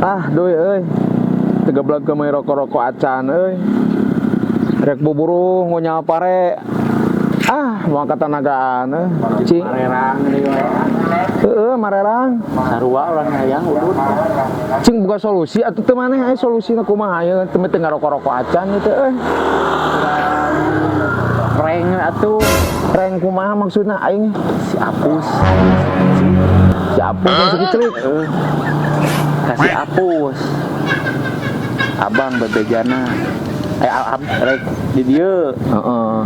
Ah, duh euy. Teu geblek ke meuli rokok-rokok acan euy. Rek buburu ngunyal pare. Ah, moal katanagaan euy. Cing. Marerang deui we. Heeh, marerang. Sarua urang hayang udud. Cing buka solusi atuh teu maneh aya solusina kumaha ieu teu teu ngarokok-rokok acan ieu teh euy. Reng atuh Reng kumaha maksudna aing? Si Apus. Si Apus yang si Kiclik. Kasih Apus. Abang bebejana. Rek di dieu. Heeh.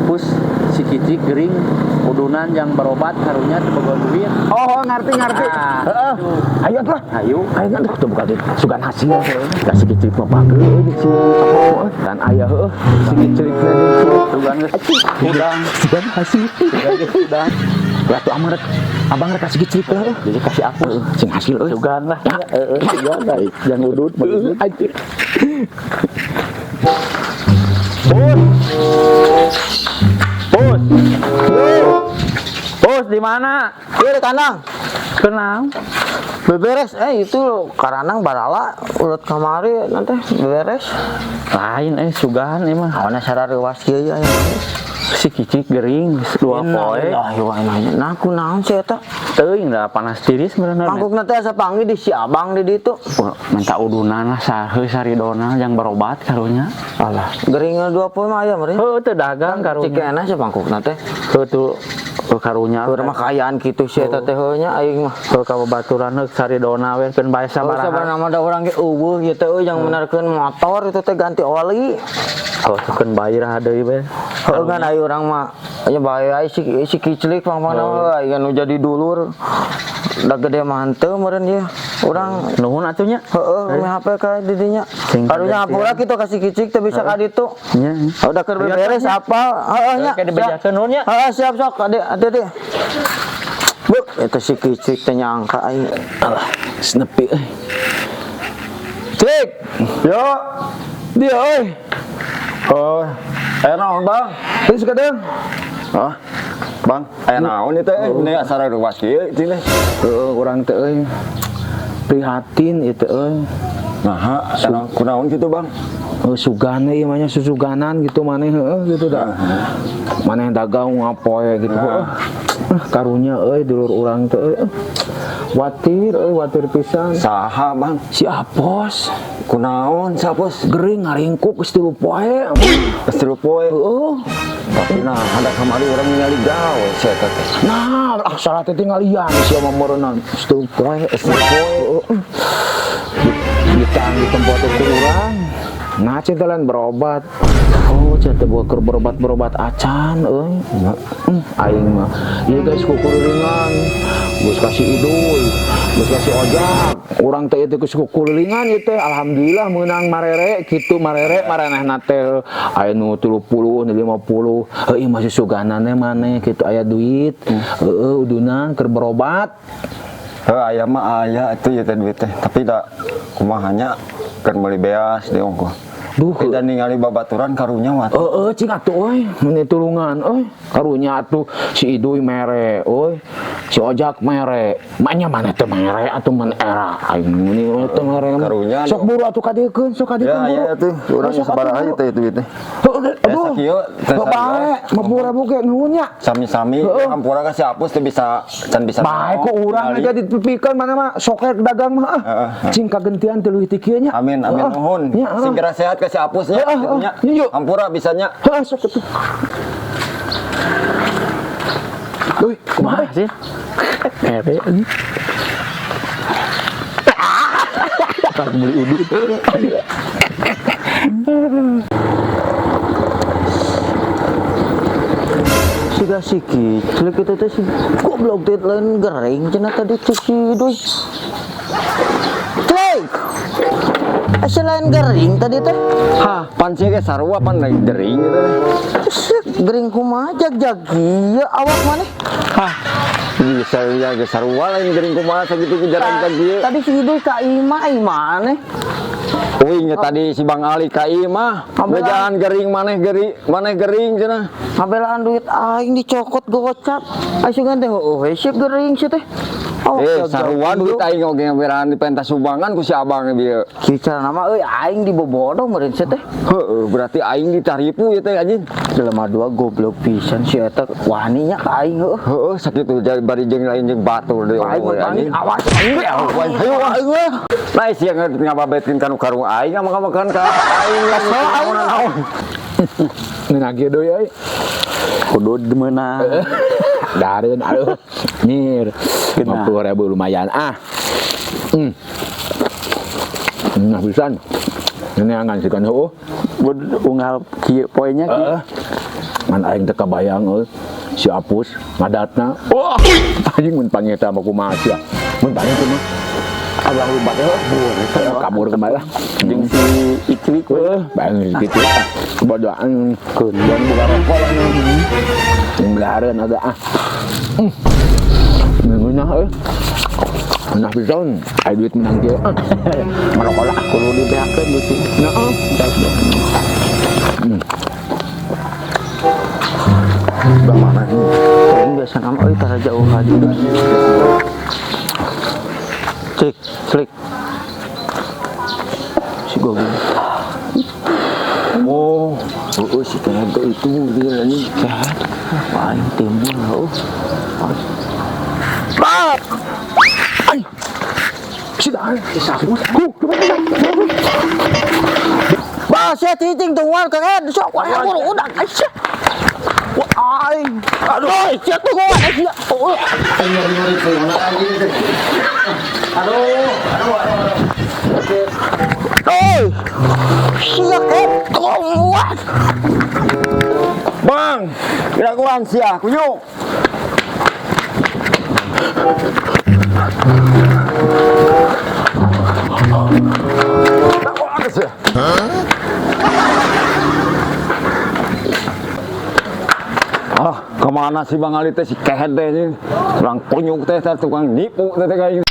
Pus si Kicik gering udunan yang berobat karunya teu boga duit. Oh, ngerti ngerti. Ah, Heeh. itu. Ayo atuh lah. Ayo. Ayo kan tuh buka duit. Sugan hasil. Da si Kiclik mah bageul euy si Apus. Dan aya heueuh si Kiclik teh jeung si Sugan geus udang. Sugan hasil. Sugan geus udang. Lah tuh amang rek abang rek kasih Kiclik lah. Jadi kasih Apus. Sing hasil euy. Sugan lah. Heeh, sugan lah. Yang udud Heueuh, anjir. Pus. Pus. Pus di mana? Iya di kandang. Kenal. Beberes, itu karanang barala urut kamari nanti beberes. Lain sugan ieu mah. Awana sarareuwas kieu ya. Si Kicik gering dua poe. Innalillahi wa inna ilaihi. Nah, kunaon sih eta? Teuing da panas tiris meureun. Mangkukna teh asa panggih di si abang di ditu. Minta udunan lah saha saridona yang berobat karunya. Alah, geringna dua poe mah aya meureun. Heuh teu dagang karunya. Cikena sih mangkukna teh. Heuh tuh karunya. Keur mah kaayaan kitu sih eta teh heuh nya aing mah. Heuh ka babaturan heuh saridona we keun bae Sabaraha sabaraha. nama da urang ge eueuh ieu teh euy yang menerkeun motor itu teh ganti oli. Heuh tuh keun bae rah deui we. Heuh kan ayo urang mah nya bae ai si si Kiclik pang-pangna mah aya nu jadi dulur. Da gede mah henteu meureun ieu. Urang Nuhun atuh nya. heueuh meh HP ka di dinya. Sing Karunya kagantian. hampura kitu ka si Kicik teu bisa ka ditu. Nya. Udah keur beberes apa? Heeh nya. Oke, dibejakeun nuhun nya. Heeh siap sok ade ade. Bu, eta si Kicik teh nyangka aing. Alah, senepi euy. Cik. Yo, Dia euy. oh, aya naon bang? Ini suka deung. Hah? Bang, aya naon ieu teh? Ini asara ruas kieu cing teh. Heeh, urang teh euy. Prihatin ieu teh euy. Nah, aya naon kunaon kitu bang? Sugan ieu mah nya susuganan gitu maneh heueuh gitu da. Maneh dagang ngapoe gitu heueuh. Karunya euy dulur urang teh euy. Watir euy, watir pisan. Saha bang? Si Apos Kunaon si Apos? gering ngaringkuk geus 3 poe. Geus 3 poe. Heeh. Tapi nah, ada kamari urang ningali gawe si eta teh. Nah, ah salah teh tinggalian sia mah meureunnan. Geus 3 poe, geus 3 poe. Heeh. Ditang di tempat ku urang. Nah, cinta lain berobat. Oh, cinta buat keur berobat-berobat acan euy. Aing mah. Ieu guys kukurilingan. Geus kasih iduy, geus kasih ojak. Urang teh ieu teh geus kukurilingan ieu teh. Alhamdulillah meunang marere kitu marere maranehna teh aya nu 30, nu 50. Heuh ieu masih suganane maneh kitu aya duit. Heueuh udunan keur berobat. Heuh aya mah aya atuh ieu teh duit teh. Tapi da kumaha nya keur meuli beas deui ongkoh. Duh, Tidak ningali babaturan karunya mah. Heeh, cing atuh euy, mun tulungan euy. Karunya atuh si Iduy mere euy. Si Ojak mere. Maknya mana teh mere atuh mun era aing muni teh mere. Karunya Sok buru atuh kadiekeun, sok kadiekeun Ya, buru. ya tuh, urang Sok atuh, sabaraha buru. ieu teh duit teh. Heuh, aduh. Sakieu, teh Bae, sakieu. 50.000 ge nuhun nya. Sami-sami Heeh. hampura ka si Apus teh bisa can bisa. Bae ku urang Ningali. aja dipipikeun mana mah soker dagang mah ah. Heeh. Cing kagentian teh leuwih ti kieu nya. Amin, amin Heeh. nuhun. Nya, heeh. Sing geura sehat ka si Apus nya. Heeh, kitu nya. heeh. Yuk. Hampura bisa nya. Heeh, sok atuh. Duh, kumaha Kumaha sih? Mere anjing. Ntar beli udut. Siga si Kiclik itu teh si goblok teh lain gering cenah tadi cek si Iduy. Clik. Asa lain gering tadi teh. Hah, pan sia ge sarua pan lain gering gitu teh. Sek gering kumaha jag-jag ieu awak maneh. Hah, bisa ya ge sarua lain gering kumaha sakitu ge jarang ieu. Tadi si Iduy ka imah maneh. Uing tadi si Bang Ali ka imah, bejaan gering maneh gering, maneh gering cenah. Ngabelaan duit aing dicokot gocap. Ai sugan teh heueuh we sieuk gering sia teh. Oh, Eh, saruan duit aing oge ngaberan di pentas sumbangan ku si abang bieu. Kieu carana mah euy aing dibobodo meureun sia teh. Heeh, berarti aing ditaripu ya teh anjing. Jelema dua goblok pisan si eta wani nya ka aing heuh. Heeh, sakitu jadi bari jeung lain jeung batur deui Aing oge, mah anjing. awas aing we. Ayo aing we. Lah sia ngababetkeun kanu karung aing ngamakan ka aing Kesel aing. naon. Ngeunah kieu deui euy. Kudu meunang. Dareun aduh. Nyir. 50.000 lumayan ah. Nah pisan. Ini angan sih kan heueuh. Bud unggal kieu poe nya kieu. Heeh. Ngan aing teu kabayang euy. Si Apus ngadatna. Wah, anjing mun panggil mah kumaha sia. Mun panggil kumaha? Abang lupa teh Kabur kemana lah. Jeung si Iclik we. Heeh, bayang gitu. Kebodohan. Keun buka rokok lah. Yang belahareun ada ah. Ngeunah euy. Ngeunah pisan. Aya duit menang kieu. Ngerokok lah. Kudu dibeakeun gitu. Heeh. Aing biasa nama euy tara jauh haji. Cik, klik. Si goblok. Oh, heeh si kehed teh itu dia anjing. Kehed. Wah, aing timbul heuh. Ay. Si Apus. Bah, sia cicing tungguan kehed sok wah kabur udah sia. Wah, aing. Aduh, sia tungguan sia. Oh. Aduh. Sia kehed tungguan. Bang, kirakuan sia kunyuk. Dakwaan sia. Ah, kemana si Bang Ali teh si kehed teh ini? Orang kunyuk teh teh tukang nipu teh teh kayak.